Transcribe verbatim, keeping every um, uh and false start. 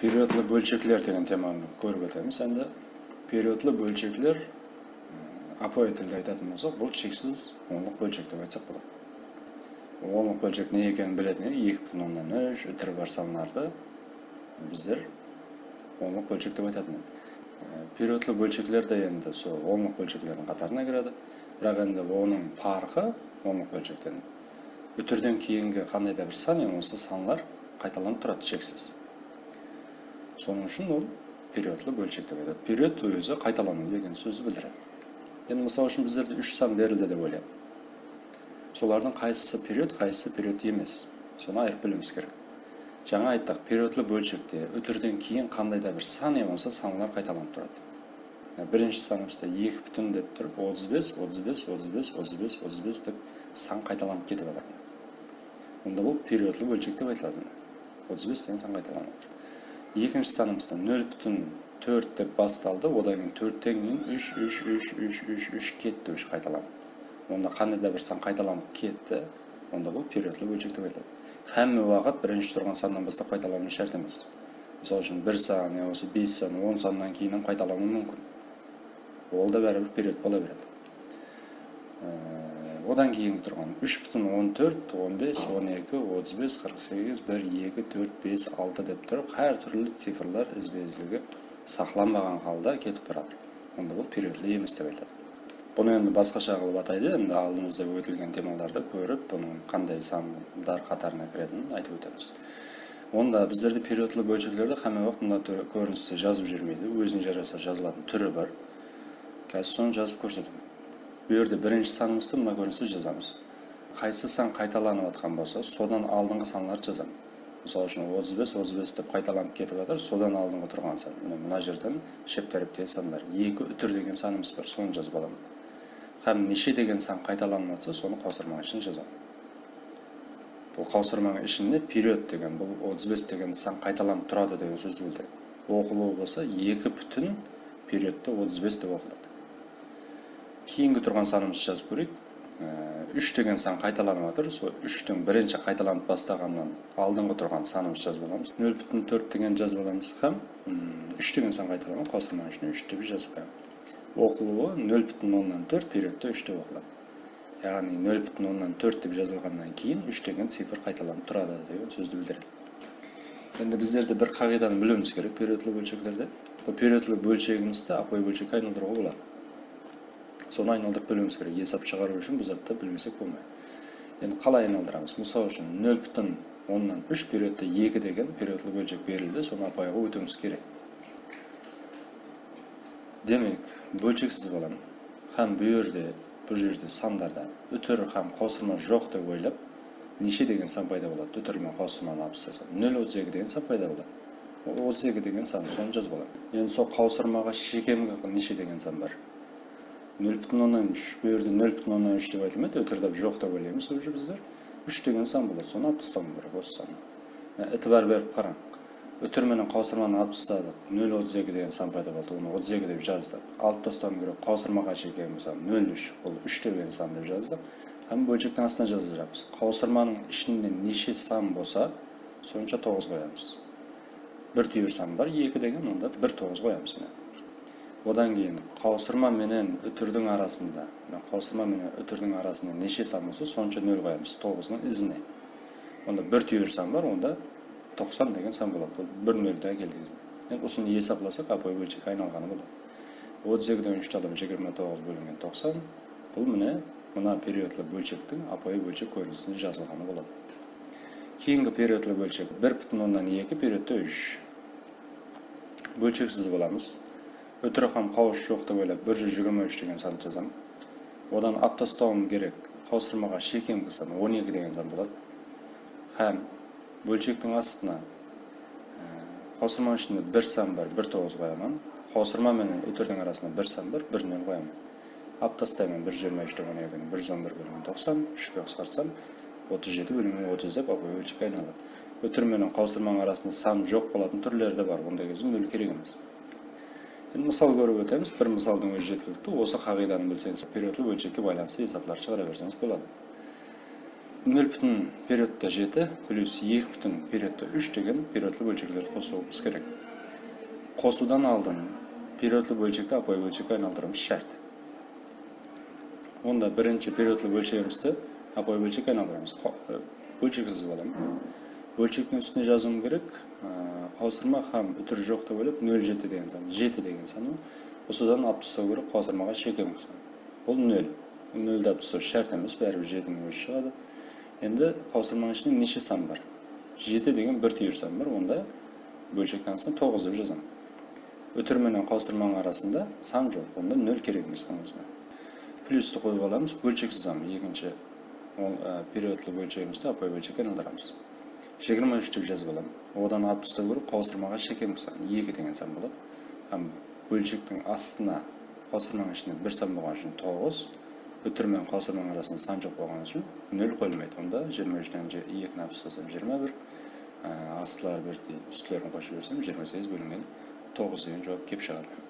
Periodlı bólshekler degen temanı kórip ótemiz. Endi periodlı bólshekler, ápiwayı tilde aytatın bolsaq, bul sheksiz onlıq bólshek dep aytsaq boladı. Onlıq bólshek ne ekenin biletin edik, eki pútin onnan úsh, útiri bar sanlardı bizler onlıq bólshek dep aytatın edik. E, periodlı bólshekler de endi sol onlıq bólsheklerdiń qatarına kiredi. Biraq endi onıń parqı onlıq bólshekten útirden keyingi qanday da bir san, yaǵnıy usı sanlar qaytalanıp turadı, sheksiz. Sonıń ushın ol periodlı bólshek dep aytadı. Period ózi qaytalanıw degen sózdi bildiredi. Endi, mısal ushın, bizlerde úsh san berildi dep oylayıq. Solardıń qaysısı period, qaysısı period emes? Sonı ayırıp biliwimiz kerek. Jańa ayttıq, periodlı bólshekte útirden keyin qanday da bir san ya bolmasa sanlar qaytalanıp turadı. Ya, birinshi sanımızda eki pútin dep turıp, otız bes, otız bes, otız bes, otız bes, otız bes dep san qaytalanıp ketip atır. Onda bul periodlı bólshek dep aytıladı. Otız bes degen san qaytalanıp atır. Ekinshi sanımızda nol pútin tórt dep bastaldı, odan keyin tórtten keyin úsh, úsh, úsh, úsh, úsh, úsh ketti, úsh qaytalanıp. Onda qanday da bir san qaytalanıp ketti, onda bul periodlı bólshek dep aytıladı. Hámme waqıt birinshi turǵan sannan baslap qaytalanıwı shárt emes. Mısal ushın, bir san, ya bolmasa bes san, on sannan keyin hám qaytalanıwı múmkin. Ol da báribir period bola beredi. Ee, odan keyingi turǵan úsh pútin on tórt, on bes, on eki, otız bes, qırq segiz, bir, eki, tórt, bes, altı dep turıp, hár túrli cifrlar izbe-izligi saqlanbaǵan halda ketip baratır. Onda bul periodlı emes dep aytıladı. Bunı endi basqasha qılıp ataydı, endi aldımızda ótilgen temalarda kórip, bunıń qanday sanlar qatarına kiretuǵının aytıp ótemiz. Onda bizlerde periodlı bólsheklerdi hámme waqıt mına túr-, kóriniste jazıp júrmeydi, ózine jarasa jazılatın túri bar. Házir sonı jazıp kórsetemen. Bul jerde birinshi sanımızdı mına kóriniste jazamız. Qaysı san qaytalanıp atqan bolsa, sodan aldınǵı sanlardı jazamız. Mısal ushın, otız bes, otız bes dep qaytalanıp ketip atır, sodan aldınǵı turǵan san. Mine, mına jerden shep táreptegi sanlar. Eki útir degen sanımız bar, sonı jazıp alaman. Hám neshe degen san qaytalanıp atsa, sonı qawsırmanıń ishine jazaman. Bul qawsırmanıń ishinde period degen, bul otız bes degen san qaytalanıp turadı degen sózdi bildiredi. Oqılıwı bolsa eki pútin periodta otız bes dep oqıladı. Keyingi turǵan sanımızdı jazıp kóreyik. Ee, úsh degen san qaytalanıp atır. Sol úshtiń birinshi qaytalanıp bastaǵannan aldınǵı turǵan sanımızdı jazıp alamız. Nol pútin tórt degen jazıp alamız hám, mm, úsh degen san qaytalanıp, qawsırmanıń ishine úsh dep jazıp qoyamız. Oqılıwı nol pútin onnan tórt periodta úsh dep oqıladı. Yaǵnıy nol pútin onnan tórt dep jazılǵannan keyin úsh degen cifr qaytalanıp turadı degen sózdi bildiredi. Endi bizlerde bir qaǵıydanı biliwimiz kerek periodlı bólsheklerde. Bul periodlı bólshegimizdi ápiwayı bólshekke aynaldırıwǵa boladı. Sonı aynaldırıp biliwimiz kerek. Esap shıǵarıw ushın bul zattı bilmesek bolmaydı. Endi qalay aynaldıramız? Mısal ushın, nol pútin onnan úsh periodta eki degen periodlı bólshek berildi, sonı ápiwayıǵa ótiwimiz kerek. Demek, bólshek sızıp alaman. Hám bul jerde, bul jerde sanlarda útir hám qawsırma joq dep oylap, neshe degen san payda boladı? Útir menen qawsırmanı alıp taslasam, nol otız eki degen san payda boladı. Ol otız eki degen san, sonı jazıp alaman. Endi sol qawsırmaǵa shekemgi neshe degen san bar? Nol pútin onnan úsh. Bul jerde nol pútin onnan úsh dep aytılmaydı, útir dep joq dep oylaymız уже bizler. Úsh degen san boladı, sonı alıp taslawım kerek, usı sandı. Mine, itibar berip qarań. Útir menen qawsırmanı alıp tasladıq. Nol otız eki degen san payda boldı. Onı otız eki dep jazdıq. Alıp taslawım kerek qawsırmaǵa shekemgi san nol úsh. Bul úsh degen san dep jazdıq. Hám bólshektiń astına jazajaqpız. Qawsırmanıń ishinde neshe san bolsa, sonsha toǵız qoyamız. Bir túyir san bar, eki degen, onda bir toǵız qoyamız mine. Odan keyin qawsırma menen útirdiń arasında, mine, qawsırma menen útirdiń arasında neshe san bolsa, sonsha nol qoyamız toǵızdıń izine. Onda bir túyir san bar, onda toqsan degen san boladı. Bul bir nol de keldi izine. Endi usını esaplasaq, ápiwayı bólshekke aynalǵanı boladı. Otız ekiden úshti alamız, jigirma toǵız bólingen toqsan. Bul mine, mına periodlı bólshektiń ápiwayı bólshek kórinisinde jazılǵanı boladı. Keyingi periodlı bólshek bir pútin onnan eki periodta úsh. Bólshek sızıp alamız. Útir hám qawıs joq dep oylap, bir júz jigirma úsh degen sandı jazaman. Odan alıp taslawım kerek qawsırmaǵa shekemgi san on eki degen san boladı. Hám bólshektiń astına, e, qawsırmanıń ishinde bir san bar, bir toǵız qoyaman. Qawsırma menen útirdiń arasında bir san bar, bir nol qoyaman. Alıp taslayman bir júz jigirma úshten on ekini, bir júz on bir bólingen toqsan, úshke qısqartsam, otız jeti bólingen otız dep ápiwayı bólshekke aynaladı. Útir menen qawsırmanıń arasında san joq bolatuǵın túrleri de bar, onday gezde nol kerek emes. Endi mısal kórip ótemiz, bir mısaldıń ózi jetkillikli. Usı qaǵıydanı bilseńiz, periodlı bólshekke baylanıslı esaplar shıǵara berseńiz boladı. Nol pútin periodta jeti plyus eki pútin periodta úsh degen periodlı bólsheklerdi qosıwımız kerek. Qosıwdan aldın periodlı bólshekti ápiwayı bólshekke aynaldırıwımız shárt. Onda birinshi periodlı bólshegimizdi ápiwayı bólshekke aynaldıramız. Qo-, e, bólshek sızıp alaman. Bólshektiń ústine jazıwım kerek, e, qawsırma hám útiri joq dep oylap, nol jeti degen san, jeti degen san ol. Usıdan alıp taslaw kerek qawsırmaǵa shekemgi san. Ol nol. Noldi alıp taslaw shárt emes, báribir jetiniń ózi shıǵadı. Endi qawsırmanıń ishinde neshe san bar? Jeti degen bir túyir san bar, onda bólshektiń astına toǵız dep jazaman. Útir menen qawsırmanıń arasında san joq, onda nol kerek emes bunıń ózine. Plyustı qoyıp alamız, bólshek sızamız, ekinshi ol, e, periodlı bólshegimizdi ápiwayı bólshekke aynaldıramız. Jigirma úsh dep jazıp alaman. Odan alıp taslaw kerek, qawsırmaǵa shekemgi san, eki degen san boladı. Hám bólshektiń astına qawsırmanıń ishinde bir san bolǵanı ushın toǵız, útir menen qawsırmanıń arasında san joq bolǵanı ushın nol qoyılmaydı. Onda jigirma úshten ekini alıp taslasam, jigirma bir, e, astıları birdey, ústilerin qosıp jibersem, jigirma segiz bólingen toǵız degen juwap kelip shıǵadı.